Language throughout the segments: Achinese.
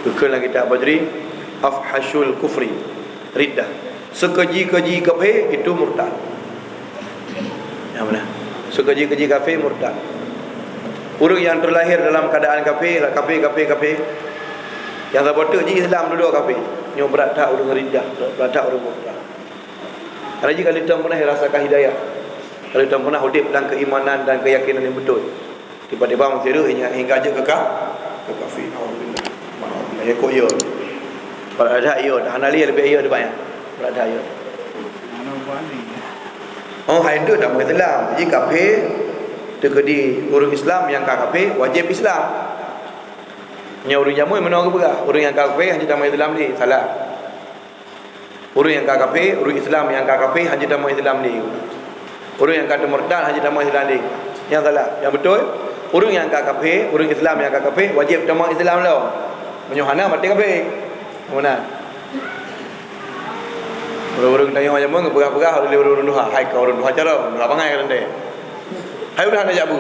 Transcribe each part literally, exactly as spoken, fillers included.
Geukheun lam kitab Bajuri, afhasyul kufri, riddah. Seukeji-keji kafé itu murtad. Nyang mana? Seukeji-keji kafé murtad. Ureuëng nyang teulahé dalam keuadaan kafé, kafé, kafé, kafé. Nyang saboh teuk jih Islam dudoe kafé. Nyoe brat that ureuëng riddah, brat that ureuëng murtad. Karena jih ka lheueh tom pernah rasakan hidayah. Ka lheueh tom pernah udeb dalam keimanan dan keyakinan yang betul. Tiba-tiba meusireuk hingga, hingga jeuet keu ka-, keu kafé. Alhamdulillah. Alhamdulillah. Ya, kok ya. Kalau ada ya, dah hana lé leubeh ya dibanyak. Kalau ada ya. Oh, hai tu tak Islam. Jadi kafé teukeudi ureuëng Islam nyang ka kafé wajib Islam. Nya ureuëng jameun meunoe geupeugah, ureuëng nyang ka kafé hana tamah Islam lé, salah. Ureuëng nyang ka kafé, ureuëng Islam nyang ka kafé hana tamah Islam lé. Ureuëng nyang ka teumurtad hana tamah Islam lé. Nyang salah, nyang beutôi, ureuëng nyang ka kafé, ureuëng Islam nyang ka kafé wajéb tamah Islam lom. Meunyoe hana, maté kafé. Meunan. Ureuëng-ureuëng tanyoe jameun geupeugah-peugah oleh ureuëng tuha, hai ka ureuëng tuha carông, ureuëng tuha bangai ka teuntèe. Hai udah hana jak bu.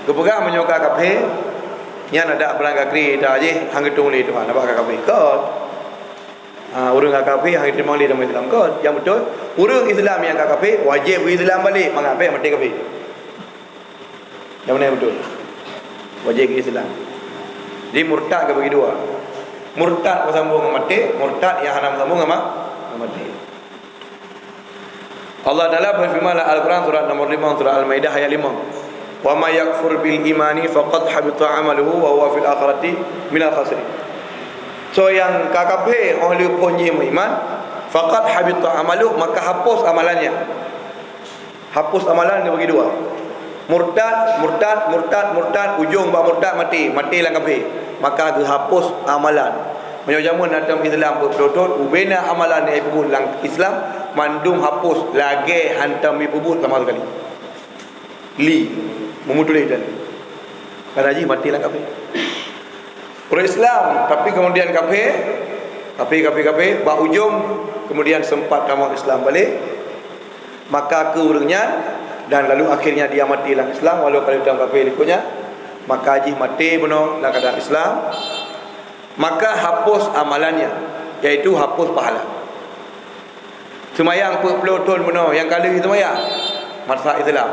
Geupeugah meunyoe ka kafé, nyan adak barang kafé dah jih hana geutueng lé Tuhan, abak ka kafé. Kon. Ha, ureuëng nyang kafé hana geutimang lé dalam Islam, kon. Nyang beutôi, ureuëng Islam nyang ka kafé wajéb geu-Islam balek, mangat bèk maté kafé. Nyang mana nyang beutôi? Wajéb geu-Islam. Jadi murtad ka bagi dua. Murtad beusambông ngon maté, murtad nyang hana beusambông ngon ma-, ngon maté. Allah Taala berfirman dalam Al-Quran surat nomor lima, surat Al-Maidah ayat lima. "Wa may yakfur bil imani faqad habita amaluhu wa huwa fil akhirati minal khasirin." Soe nyang ka kafé óh lheueh phon jih meuiman, faqad habita amaluh, maka hapus amalannya. Hapus amalan dibagi dua. Murtad, murtad, murtad, murtad, ujông bak murtad maté, maté lam kafé. Maka geuhapus amalan. Meunyoe jameun hantom Islam peuet ploh thon, ubena amalan nyang ipeubuet lam Islam mandum hapus lagèe hantom ipeubuet sama sekali. Li, meumutuléh dan karena jih maté lam kafé. Ureuëng Islam, tapi kemudian kafé, kafé, kafé, kafé, bak ujông kemudian sempat tamong Islam balek, maka keu ureuëng nyan, dan lalu akhirnya dia mati lam Islam, walau ka lheueh tamong kafé likot nyan, maka jih maté bunoe lam keuadaan Islam, maka hapus amalannya, yaitu hapus pahala. Seumayang peuet ploh thon bunoe nyang ka lheueh seumayang masa Islam.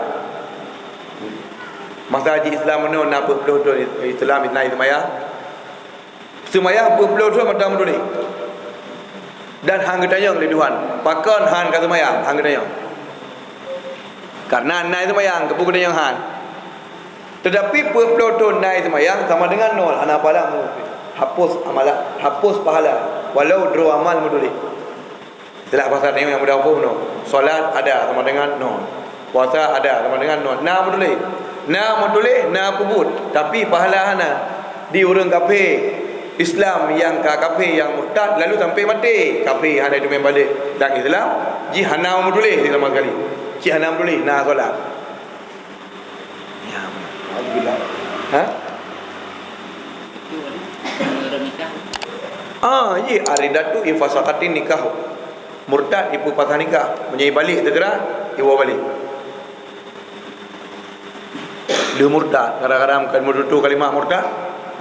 Masa jih Islam bunoe na peuet ploh thon Islam na seumayang. Seumayang peuet ploh thon mantong meutuléh. Dan han geutanyong lé Tuhan, pakon han ka seumayang, han geutanyong. Karena na seumayang, keupeue geutanyong han. Tetapi peuet ploh thon na seumayang sama dengan nol, hana pahala mu. Hapus amalan, hapus pahala, walau droe amal meutuléh. Istilah bahasa tanyoe nyang mudah hafal nyoe. Salat ada sama dengan nol. Puasa ada sama dengan nol. Na meutuléh. Na meutuléh, na peubuet, tapi pahala hana. Di ureuëng kafé, Islam nyang ka kafé nyang murtad lalu sampai maté, kafé hana teumé balek lam Islam, jih hana meutuléh sama sekali. Cit hana meutuléh na salat. Ya, alhamdulillah. Ha? Ah, iya, ar-riddatu in fasakhatin nikah. Murtad ipeupasah nikah, meunyoe ibalek segera, iwoe balek. Lheueh murtad, kadang-kadang bukan meututoe kalimat murtad,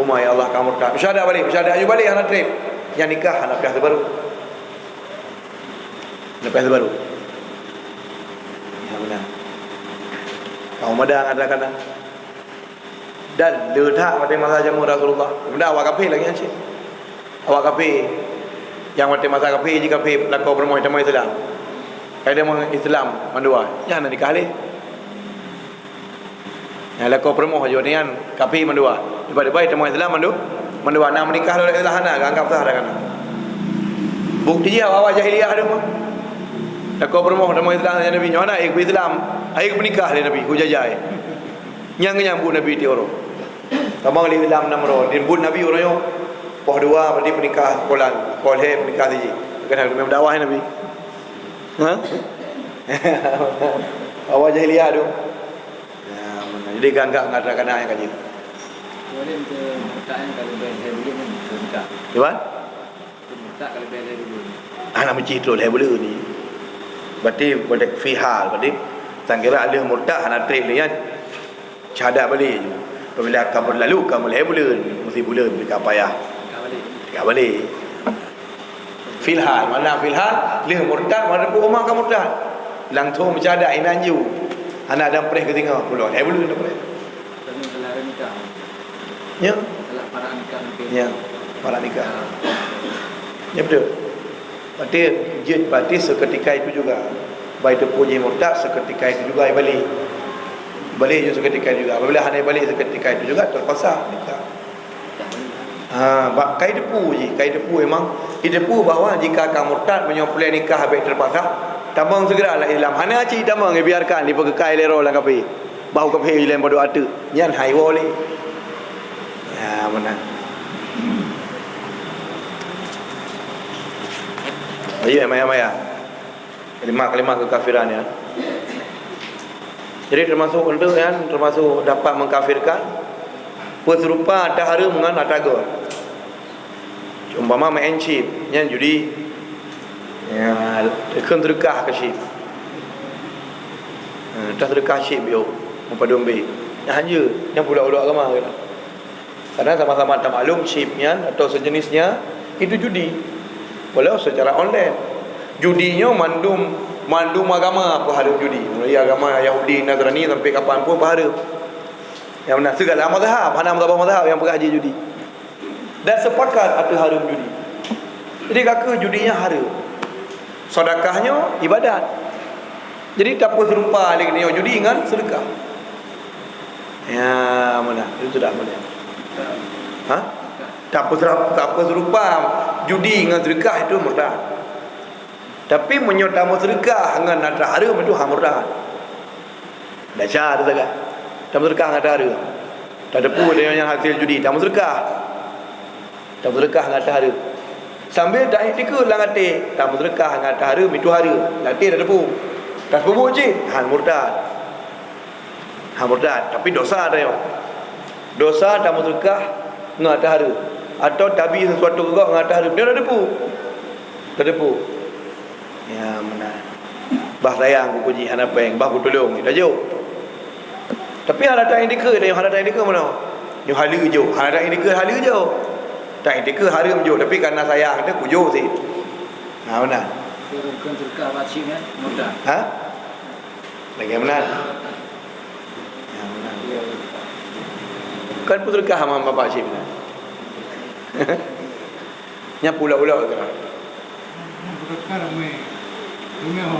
"Umai Allah ka murtad." Meusyahada balek, meusyahada ayu balek hana treb. Nyang nikah hana piah sibaru. Lepas baru. Ya, benar. Kaum ada ngatakan, dan le that pada masa zaman Rasulullah. Benda awak kafir lagi aja. Awak kafir. Yang pada masa kafir je kafir, lakoe peurumoh teuma Islam. Kada mau Islam mandua. Jangan nikah leh. Nyang lakoe peurumoh aja nian kafir mandua. Tiba-tiba teuma Islam mandu, mandua na meunikah lé Islam hana, anggap sah dah kana. Bukti jih awak-awak jahiliyah tu mah. Lakoe peurumoh teuma Islam ya Nabi nyoe na, eh, Islam, ai peunikah lé Nabi, ku jajai. Nyang nyang bu Nabi ti oro. Tamong lé Islam nam ro, din bu Nabi oro nyoe. Poh dua berarti peunikah bulan, poh lhèe peunikah siji. Kena kena dakwah Nabi. Ha? Awak jahiliyah tu. Ya, benar. Jadi gak-gak ngat rakan yang kaji. Boleh untuk murtad yang kalau bayar saya dulu ni, murtad. Cuba? Untuk murtad kalau bayar saya dulu ni. Anak meucih terus lhèe buleuen ni. Berarti boleh fihal, berarti sangkira alih murtad hana treb dia. Syahadat balik je. Apabila akan berlalu, kamu lhèe buleuen, mesti buleuen mereka payah. Murtad balik. Ka balek. Filhal, mana filhal? Lheueh murtad, mana pun umat ka murtad. Langsung meucadat inan ju. Hana ada preh keu singoh, pulo. Hai bulu ada preh. Kami telah nikah. Ya. Telah para nikah mungkin. Ya, para nikah. Ya, betul. Berarti, jeuet berarti seketika itu juga. Baik itu pun jih murtad, seketika itu juga ia balik. Balik juga seketika itu juga. Apabila hana balik seketika itu juga, terpaksa nikah. Ha, bak kai depu jih, kai depu memang. Idepu bahwa jika ka murtad, meunyoe peureulée nikah habéh terpaksa, tamong segera lah Islam. Hana cit tamong, biarkan dipeukekai lé roh lam kafé. Bahu kafé ileng padub ateueh. Nyan hai woe lé. Ya, meunan. Ayo, maya-maya. Kalimah-kalimah kekafiran, ya. Jadi, termasuk untuk, ya, termasuk dapat mengkafirkan, peuserupa ata hareuem ngon ata göt. Umpama main chip, nyan judi. Ya, kheun seudeukah keu chip. Ha, dah seudeukah chip yôh, meupadum bée. Nyan hanjeuet, nyan pula ulok agama kita. Karena sama-sama tamaklum chip nyan atau sejenisnya itu judi. Walau secara online. Judi nyoe mandum, mandum agama peuhareuem judi. Mulai agama Yahudi, Nasrani sampai kapan pun peuhareuem. Yang mana segala mazhab, hana mazhab-mazhab yang peugah jih judi. Dan sepakat ateueh hareuem judi. Jadi, ka keuh judi nyan hareuem. Sedekah nyoe ibadat. Jadi, tapeuserupa lé geutanyoe judi ngon sedekah. Ya, meunan. Itu sudah meunan. Ha? Tapeuserupa, tapeuserupa judi ngon sedekah itu murtad. Tapi meunyoe tameusedekah ngon ata hareuem, itu ha murtad. Desya tu sagai. Tameusedekah ngon ata hareuem. Tateupeue tanyoe nyan hasil judi, tameusedekah. Tameusedekah ngon ata hareuem. Sambil taiktikeuet lam até, tameusedekah ngon ata hareuem, itu hareuem. Lam até tateupeue. Tateupeue cit, ha murtad. Ha murtad, tapi dosa tanyoe. Dosa tameusedekah ngon ata hareuem. Atau tabi sesuatu keu gob ngon ata hareuem. Nyoe tateupeue. Tateupeue. Ya, meunan. Bah sayang keu jih hana péng, bah kutulông jih, tajok. Tapi hana taiktikeuet, hana taiktikeuet meunoe. Nyoe haleue jok, hana taiktikeuet haleue jok. Taiktikeuet hareuem jok, tapi karena sayang teuh kujok sit. Ha, meunan. Rukon sedekah wajib, ya? Murtad. Ha? Lagèe meunan. Ya, meunan. Kan peusedekah sama bapak cit meunan. Nyan pula-pula kira. Nyan peudeukah ramé. Ramé ho.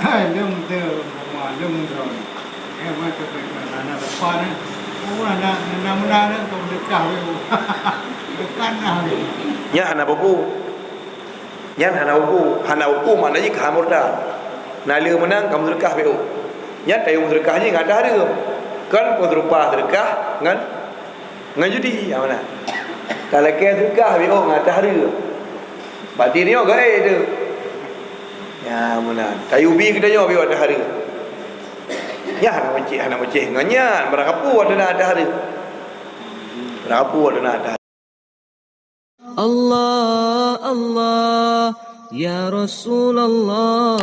Hai, lôn teu, ma lôn droe. Eh, mai teu, teu, na, na, depan, eh. Oh, na, na, na, na, na, teu deukah wéh. Deukah na wéh. Nyan hana peue-peue. Nyan hana huköm. Hana huköm makna jih ka murtad. Na lheueh meunan ka meuseudeukah beu. Nyan tayue meuseudeukah jih ngon ata hareuem. Kon peuseurupa seudeukah ngon Ngon judi, ha, meunan. Ka lakèe seudeukah, beu ngon ata hareuem. Bak di nyoe gaéh teuh. Ya, meunan. Tayue bi geutanyoe beu ata hareuem. Nyan hana meucéh, hana meucéh ngon nyan. Barangkapeue ata na ata hareuem. Barangkapeue ata na ata hareuem. Allah, Allah, ya Rasulullah.